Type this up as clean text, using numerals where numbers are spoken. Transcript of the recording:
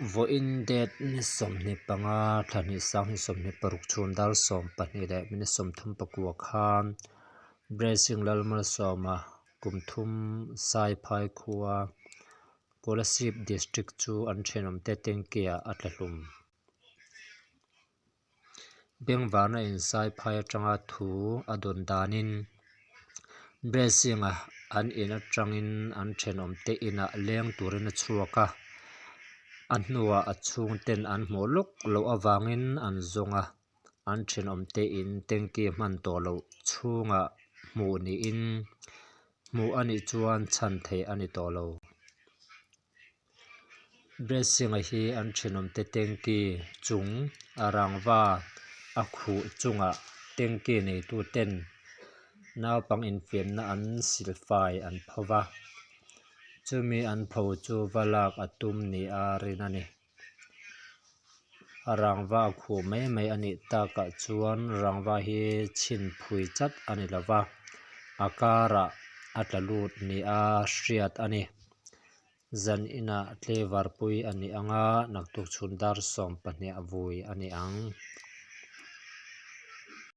Vawiin date ni 25 thla hnih sang hnih 26 chhun dar 12 leh minute 34 khan Blessing Lalmalsawma kum thum Saiphai khua Kolasib District chu an thenawmte tanky-ah a tla hlum. Bengvarna insaiphai atanga thu a dawn danin Blessing-a an in atangin an thenawmte inah leng turin a chhuak a, a hnuah a chhungten an hmuh lawk loh avangin an zawng a, an thenawmte in tanky hman tawh loh chhungah hmuh niin hmuh a nih chuan chhan theih a ni tawh lo. Blessing-a hi an thenawmte tanky chung a rangva a khuh chungah tanky neitu ten naupang infiamna an silfai an pho va, chumi an pho chu va lak a tum ni a rin a ni. A rangva a khuh mai mai a nih takah chuan rangva hi chhin phui chat a ni lo va, a karah a tla lut ni a hriat a ni. Zan inah tleivar pui a ni ang a, naktuk chhun dar 12 a vui a ni ang.